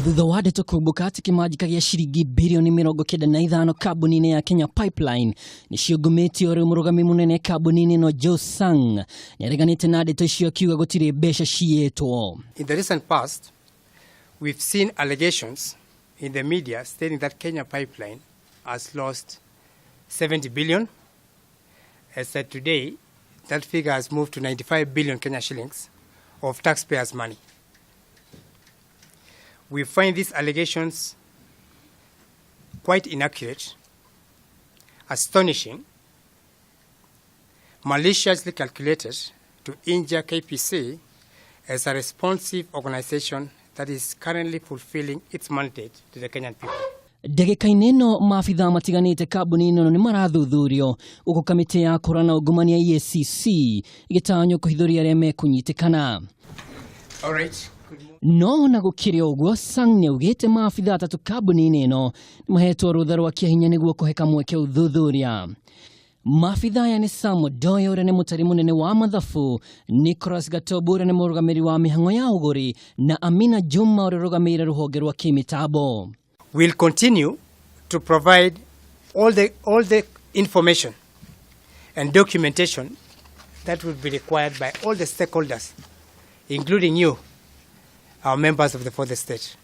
Thutha wa ndeto kumbũka atĩ kĩmanjĩka gĩa ciringi birioni 95 kambuni-inĩ ya Kenya Pipeline nĩciũngũmĩtio, rĩu mũrũgami mũnene kambuni-inĩ ĩno Joe Sang nĩareganĩte na ndeto icio akiuga gũtirĩ mbeca ciyĩtwo. In the recent past, we've seen allegations in the media stating that Kenya Pipeline has lost 70 billion. As at today, that figure has moved to 95 billion Kenya shillings of taxpayers' money. We find these allegations quite inaccurate, astonishing, maliciously calculated to injure KPC as a responsive organization that is currently fulfilling its mandate to the Kenyan people. Ndagĩka-inĩ ĩno maabithaa matiganĩte kambuni-inĩ ĩno nĩ marathuthurio gũkũ kamĩtĩ ya kũhũrana ungumania EACC ĩgĩtanywo kũhithũria arĩa mekũnyitĩkana. All right. No ona gũkĩrĩ ũguo, Sang nĩaugĩte maabithaa atatũ kambuni-inĩ ĩno nĩmahetwo rũtha rwa kĩahinya nĩguo kũhe kamweke ũthuthuria. Maabithaa aya nĩ Sam Odoyo ũrĩa nĩ mũtari mũnene wa mathabu, Nicholas Gatobu ũrĩa nĩ mũrũgamĩrĩri wa mĩhang'o ya ũgũri na Amina Juma ũrĩa ũrũgamĩrĩire rũhonge rwa kĩmĩtambo. We'll continue to provide all the information and documentation that will be required by all the stakeholders, including you, our members of the fourth estate.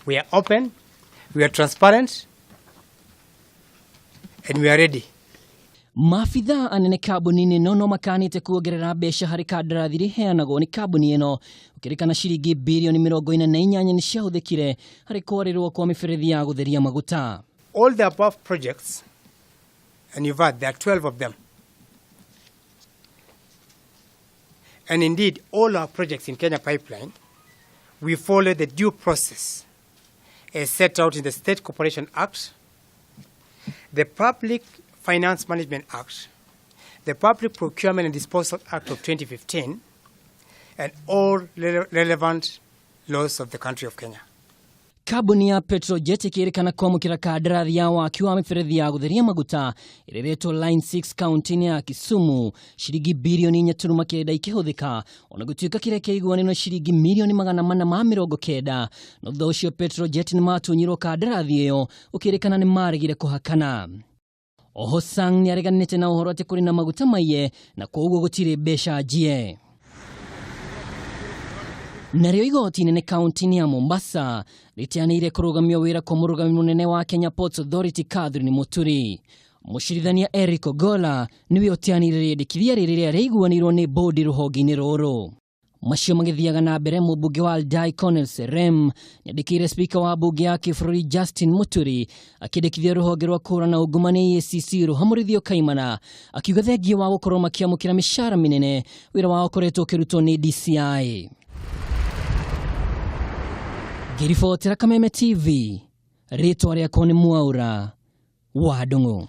We are open, we are transparent, and we are ready. Maabithaa anene kambuni-inĩ ĩno no makanĩte kuongerera mbeca harĩ kandarathi iria iheanagwo nĩ kambuni ĩno, gũkĩrĩkana ciringi birioni 48 nĩ ciahũthĩkire harĩ kwarĩrwo kwa mĩberethi ya gũtheria maguta. All the above projects, and you've heard there are 12 of them. And indeed, all our projects in Kenya Pipeline, we follow the due process as set out in the State Corporation Act, the Public Finance Management Act, the Public Procurement and Disposal Act of 2015, and all relevant laws of the country of Kenya. Kambuni ya Petrojet ĩkĩrĩkana kwamũkĩra kandarathi ya waki wa mĩberethi ya gũtheria maguta ĩrĩa ĩretwo Line 6 kaunti-inĩ ya Kisumu, ciringi birioni 4.9 ikĩhũthĩka, ona gũtuĩka kĩrĩa kĩaiguanĩirwo ciringi mirioni 490, no thutha ũcio Petrojet nĩ matunyirwo kandarathi ĩyo gũkĩrĩkana nĩ maregire kũhakana. Oho Sang nĩareganĩte na ũhoro atĩ kũrĩ na maguta maiye na koguo gũtirĩ mbeca njie. Narĩo igoti inene kaunti-inĩ ya Mombasa rĩteanĩire kũrũgamio wĩra kwa mũrũgami mũnene wa Kenya Ports Authority Catherine Muturi. Mũcirithania Eric Ogola nĩwe ũteanĩire rĩendekithia rĩrĩ rĩrĩa rĩaiguanĩirwo nĩ bodi rũhonge-inĩ rũrũ. Macio magĩthiaga na mbere, mũmbunge wa Aldai Cornel Serem nĩandĩkĩire spika wa mbunge ya kĩbũrũri Justin Muturi akĩendekithia rũhonge rwa kũhũrana ungumania EACC rũhamũrithio kaimana, akiuga thengia wa gũkorwo makĩamũkĩra mĩcara mĩnene wĩra wao ũkoretwo ũkĩrutwo nĩ DCI. Ngĩribotera Kameme TV, rĩtwa rĩakwa nĩ Mwaura wa Ndung'u.